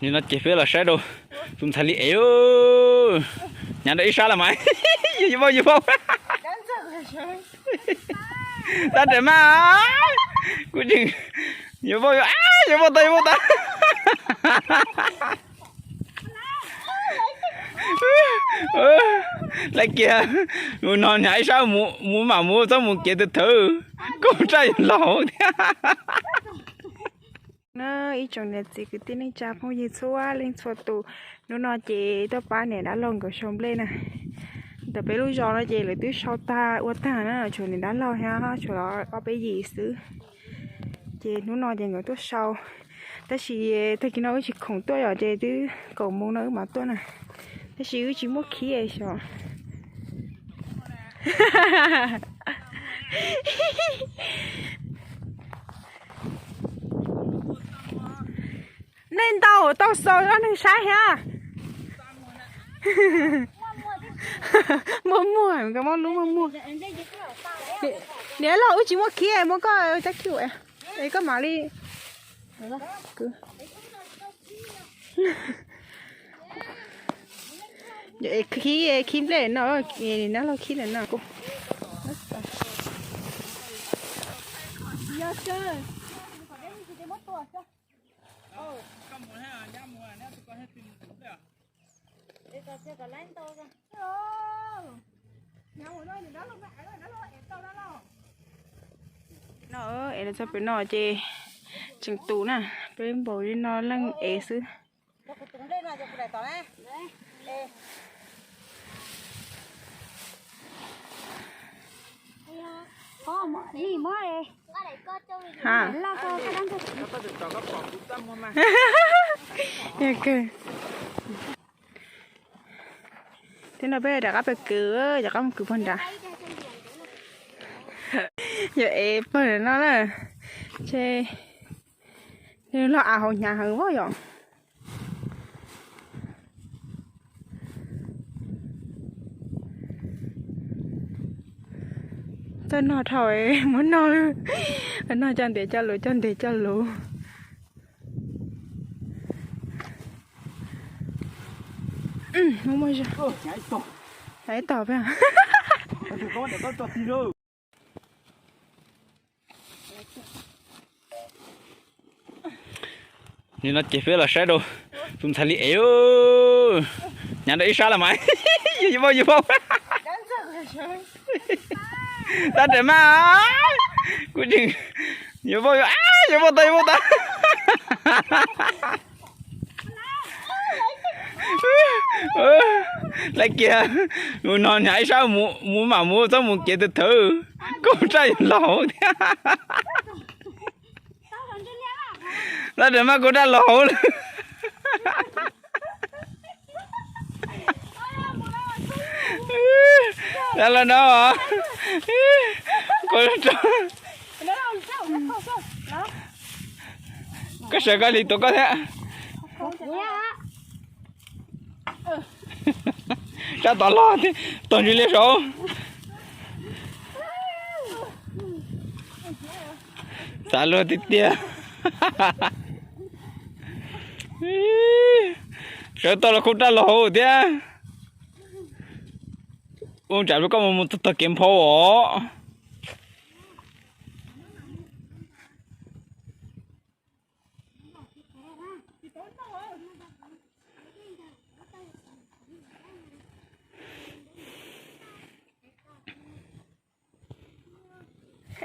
Nim no ces peb los saib rau tus ntxhais li ev, nyav rau ib sab los mas, yuav vaub yuav vaub. Tab raws mas, kuv tseem yuav vaub, yuav vaub tau, yuav vaub tau. Lawv kiag, mus no nyav ib sab, mus mam mus txhob mus kev tawv tawv, koj raj yuav laus thiab. Na, ib tsoom niam txiv kwv tij neej tsa phooj ywg txhua leej txhua tus, hnub no ces tuaj pab niam dab laug nkawd sau nplej na. Ntawm peb lub zos no ces lawv twb sau tag ua tag na, tshuav niam dab laug thiab tshuav ob peb yim xwb. Ces hnub no ces nkawd tuaj sau, tab sis tag kis no wb tsis khoom tuaj yom, ces twb kaum moos no wb mam tuaj na. Tab sis wb tsis muaj khib xyov. Nej ntau tau xaus rau neeg saib thiab. Muaj muag, nkawd muab lub muag muag. Niam laug, wb tsis muaj khib, muab koj cab khib, es koj mam li. Khib, khib nplej no, niam laug khib no. No, es no txog pem no ces tseem tus na, peb npaum li no leej ev xwb. Thiab no peb rov qab pem kwv, rov qab mus kwv pog nrad. Yog ev pawg no na, ces loj av hauv hnyav heev voj yom. Txawj nog dhau, muab nog, nog coj ntev coj luv, coj ntev coj luv. Muaj muaj zog. Ib tog peb. Nim no ces peb los saib rau tus ntxhais li ev, nyav rau ib sab los mas, yuav vaub yuav vaub. Tab raws mas, kuv tseem yuav vaub, yuav vaub tau, yuav vaub tau. Lawv kiag, mus no nyav ib sab, mus mam mus txhob mus kev tawv tawv, koj raj yuav laus thiab. Tab raws mas kuv raj laus hauv lawm. Raj los no, koj sawv koj hli tuav koj thiab. Sab tod loj, tog ntsis liaj saud. Xav luag tiag tiag. Sawv tau los kuj raj laus hauv thiab. Ua tsam koj mus mus txog tog kev nphau os.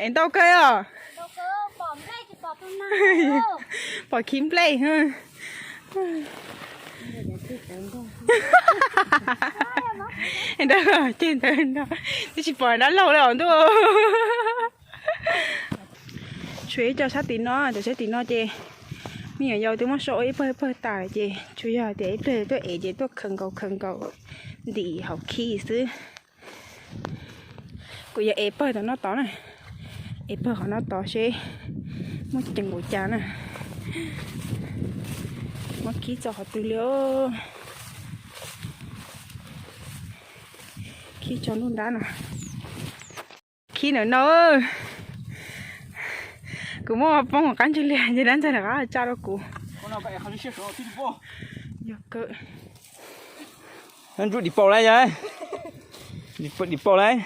Es ntau kawg os. Pom khib nplej. Ntawd ces ntawd no, twb tsis pom dab laug li os ntuj. Tshuav ib co sab tim no, cov sab tim no ces me nyuam yaus twb muab sau ua ib pawg ib pawg tas lawm ces tsuas yog tias ib pliag tuaj ev ces tuaj khaws nkaus khaws nkaus ntim hauv khib xwb. Kuv yuav ev pawg tom no tod na, ev pawg qhov no tod seb muaj ceem npaum cas na. Muab khib txog qhov twg li os. Khib tso nruab nrab no. Khib ntawm no. Kuv muab poob qab ntswg liag ces dab ntxawg rov qab tsa rau kuv. Yog kawg. Ntsuj dim paus lawm yog. Dim paus lawm.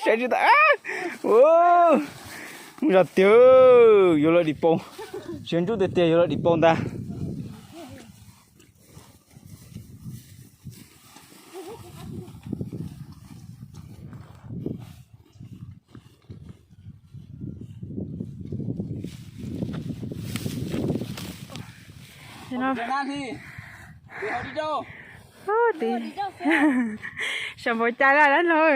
Saib ntsuj tas. Mus zog tiag, yuav lawm dim paus. Saib ntsuj tiag tiag yuav lawm dim paus ntag. Sav npaum cas lawm dab laug.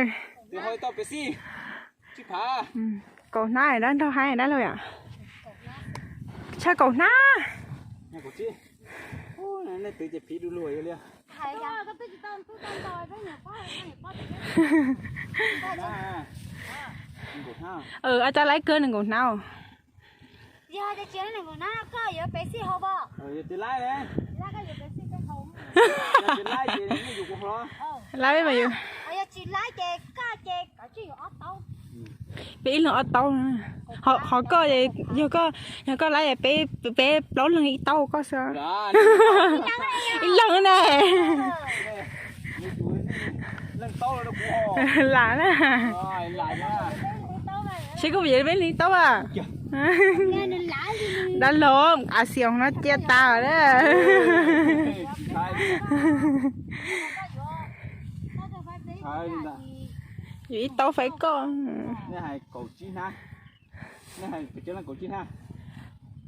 Kaum hnab dab laug haib dab laug yom. Tshaj kaum hnab. A cas laib kawg nees nkaum hnab. Laib mas yus, peb ib leeg ob taub. Qhov koj, yog koj laib peb, peb plaub leeg ib taub koj xwb. Ib leeg ne. Lam na. Saib koj puas yuav peb leeg ib taub a. Dab laug, a xios no cia tas lawm. Yus ib taub faib koj.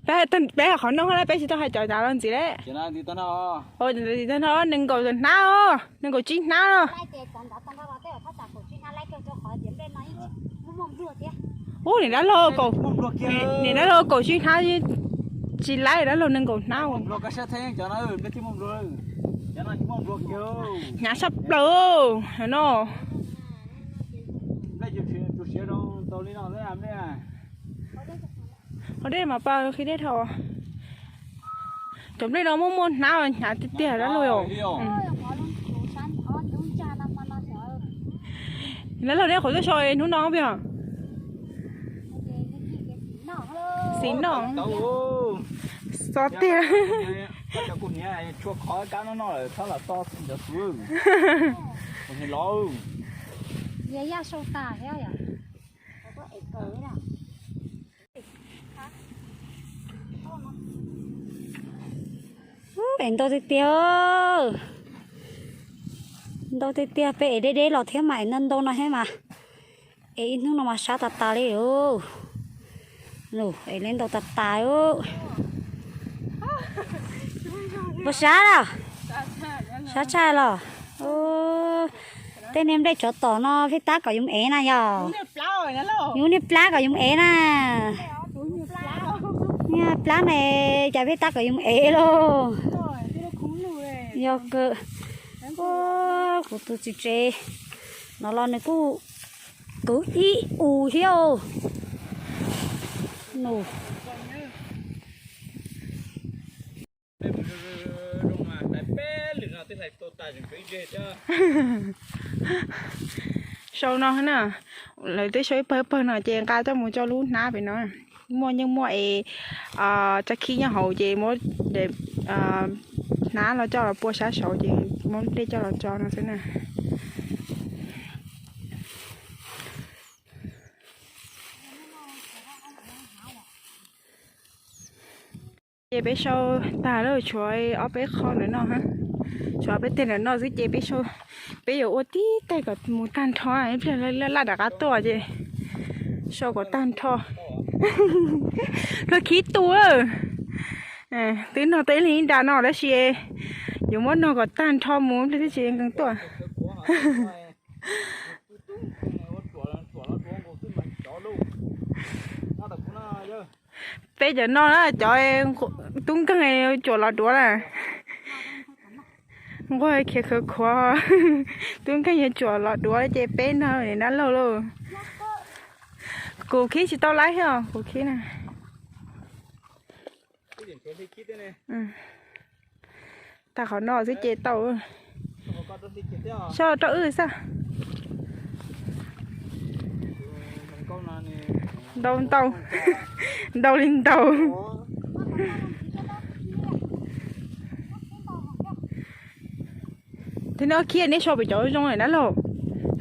Peb, peb qhov no na peb tsis tau hais cov ntawd los ntxiv lawm. Ntawd no nees nkaum hnab os, nees nkaum tsib hnab os. Ub, niam dab laug, niam dab laug kaum tsib hnab tsis laib dab laug nees nkaum hnab. Hnyav tshaj plaws no. Qhov dej mas pa qhib dej dhau. Cov nplej no muaj muaj hnab hnyav tiag tiag dab laug yom. Dab laug nej qhov tuaj so hnub no peb xis noj. Xov tiag. Es ntau tiag tiag, ntau tiag tiag, peb ev deb deb los thiab mas ev ntau ntau no thiab mas. Es ib hnub no mas sab tas tas li. Es li ntau tas tas. Puas sab los? Sab tshaj los? Tej niag nplej tsov tom no peb tab kom yus mus ev na yog? Yus niag plab kom yus mus ev na. Niag plab ne, cas peb tab kom yus mus ev lauj. Yog kawg. Kuv tus txiv tsev no los nws kuj kwv ib u thiab. Sau no na, lawv twb sau ib pawg pawg no ces nqa coj mus coj lub hnab pem no. Muaj yeej muaj es tsab khib nyob hauv ces muab hnab los coj los pua sab saud ces muab dej coj los tso no xwb na. Ces peb sau tag lawm, tshuav ob peb qho ntawm no, tshuav ob peb teg ntawm no xwb ces peb sau, peb yuav ua tib teg kom mus tag nrho, ib pliag laj laj rov qab tuaj ces sau kom tag nrho. Luag khib tu, twb nog tej ib leeg ib nra no tab sis yuav muab nog kom tag nrho mus ib pliag thiaj tsis nkees tuaj. Peb cov no na, cov tub nkeeg cuam los duav na. Nquag khiav khuav khuav, tub nkeeg yuav cuam los duav ces peb no dab laug lauj. Kuv khib tsis tau laib thiab, kuv khib na. Tag qhov no xwb ces tau. Sau rau wb xwb. Ntau ntau, ntau li ntau. Thiab neb khib neb so pem cov zoo dab laug.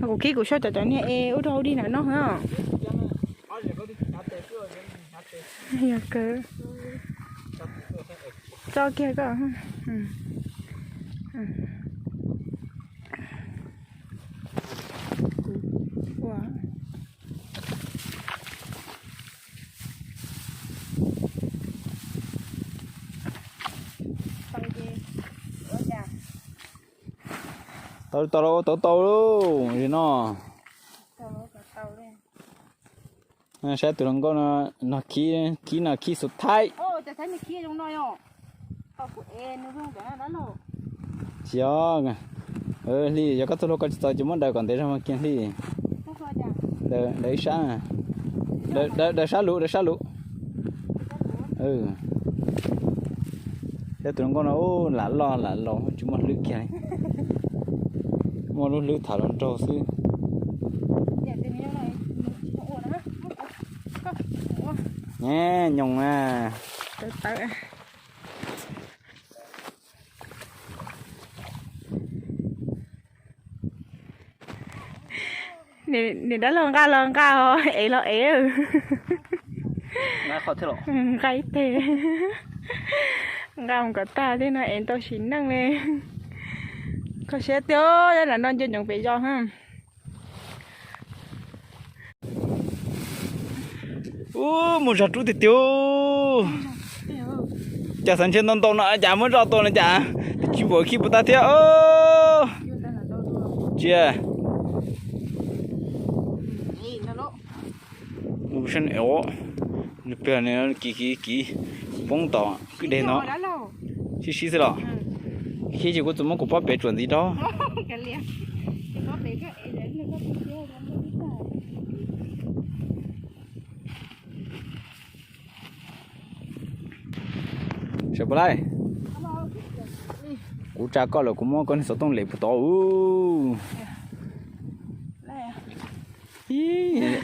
Kuv khib kuv so cov cov niag es ua rau dig na no. Yog kawg. Tso kiag koj. Tau tau los ua tau tau lauj, no. Saib tus hluas nkauj no, khib no khib xus thaib. Tsis yog, Hli, yog koj txoj hlua koj tsis txaus ces muab daws kom ntev zog mas kiag Hli. Daws ib sab, daws sab lus, daws sab lus. Saib tus hluas nkauj no, lam loj lam laus tsis muaj hlwb kiag li. Muaj lub hlwb tham hluas nraug xwb. Nyem nyoos na. Niam dab laug nqa los nqa, ev los ev. Nqa ib teg, nqa mus kom tag thiab no es tau sim neej li. Kho siab tiag, nyob nram no nco ntsoov pem zos ha. Ub, muaj zog rub tiag tiag. Cas xav ntshe ntau ntau no cas muab zoj tua no cas, tsis pom khib puas tag thiab. Tsia. Nws plig kiv kiv kiv poob tom kwj deg no. Sib sib xwb los. Khib ces kuv txawm muab kuv pob pem tsuam ntxiv rau. Sawv puas laij? Kuv tsa koj lawm kuv muab koj niag xov tooj lem puag tod.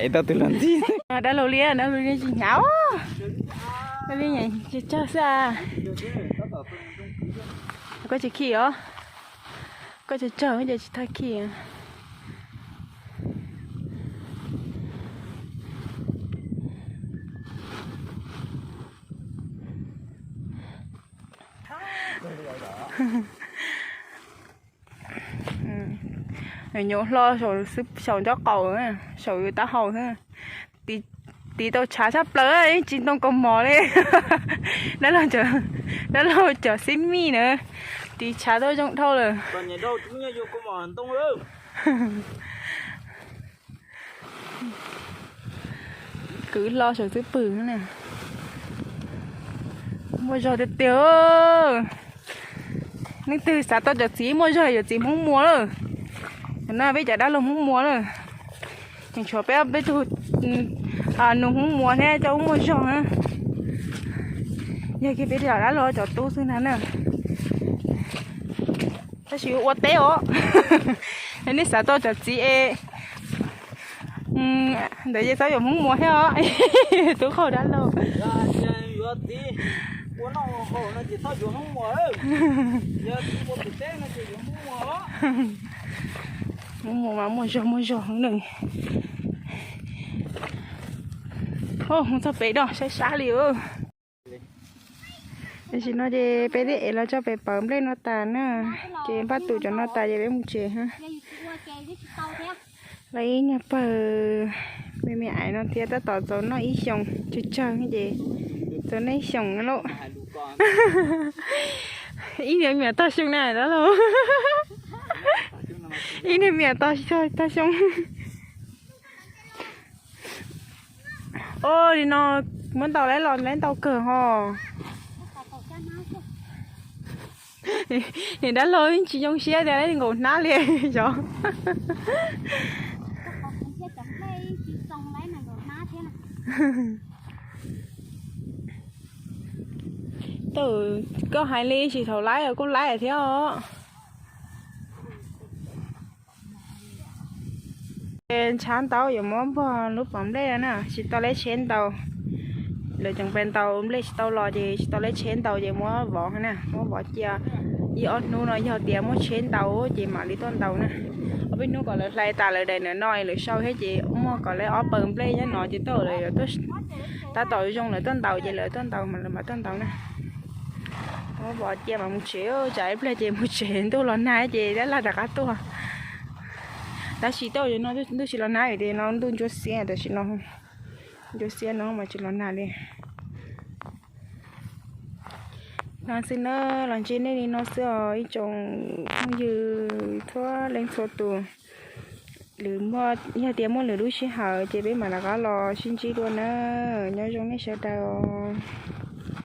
Ev tau tus los ntxiv. Dab laug liab, dab laug liab tsis hnyav. Dab laug liab tsawg tsawg xwb. Koj tsis khij os? Koj tsawg tsawg ces tsis tau khij. Nyuam hlo saum nraub qaum, saum taub hau xwb. Tiv tau tshav tshaj plaws, tsis ntoo kaus mom li. Dab laug cov xib mij na, tiv tshav tau zoo dhau lawm. Kwv hlo saum xub pwg na. Muaj zog tiag tiag. Leej twg xav tau cov txiv muaj zog yuav txiv Hmoob Muas lawm. No peb cov dab laug Hmoob Muas lawm. Tseem tshuav peb, peb tug nus Hmoob Muas thiab coj muaj zog na. Yog kiag peb cov dab laug cov tub xwb ntag na. Tab sis ua teb os. Nej xav tau cov txiv es ntawd ces txhob yuav Hmoob Muas thiab os. Tub qaug dab laug. Hmoob Muas mas muaj zog muaj zog heev na. Mus txog pem no sab sab li. Tam sim no ces peb twb ev los tso pem pawg nplej no tas na, ces npaj tus cov no tas ces peb mus tsev. Lawv ib niag pawg me me ais no thiab tab tom txaus noj ib xyoos tsawg tsawg ces txaus noj ib xyoos lauj. Ib niag me nyuam tog xyoo na dab laug. Ib niag me nyuam tog xyoo. Ua li no muab ntau lawm los lawm ntau kawg ho. Niam dab laug tsis zoo siab tias nkaum hnab li yog. Tau, koj hais li tsis thaum laib kuj laib thiab os. Ntshav ntau yuav muab npog lub pov nplej na, tsis tau leb tsheb ntaus. Lawv tseem pes ntaus nplej tsis tau los ces tsis tau leb tsheb ntaus ces muab vov na, muab vov cia ib ob hnub no, yog tias muaj tsheb ntaus ces mam li tuaj ntaus na. Ob peb hnub kom lawv hlais tas lawv daim ntawm no lawv sau thiab ces muaj kom lawv ob pawg nplej nyob no ces tuaj lawv tab tom zoo lawv tuaj ntaus ces lawv tuaj ntaus mas lawv mam tuaj ntaus na. Muab vov cia mas mus tsev, tsam ib pliag ces mus tsev ntuj los nag ces dab laj rov qab tuaj. Tab sis tuaj no ntuj tsis los nag vim tias no ntuj ntsuab xiab tam sim no, ntsuab xiab no mas tsis los nag li. No xwb na, los ntsib nej li no xwb os ib tsoom phooj ywg txhua leej txhua tus. Lwm, yog tias muaj lwm lub sij hawm ces peb mam rov qab los sib ntsib dua na. Nyob zoo nej sawv daws os.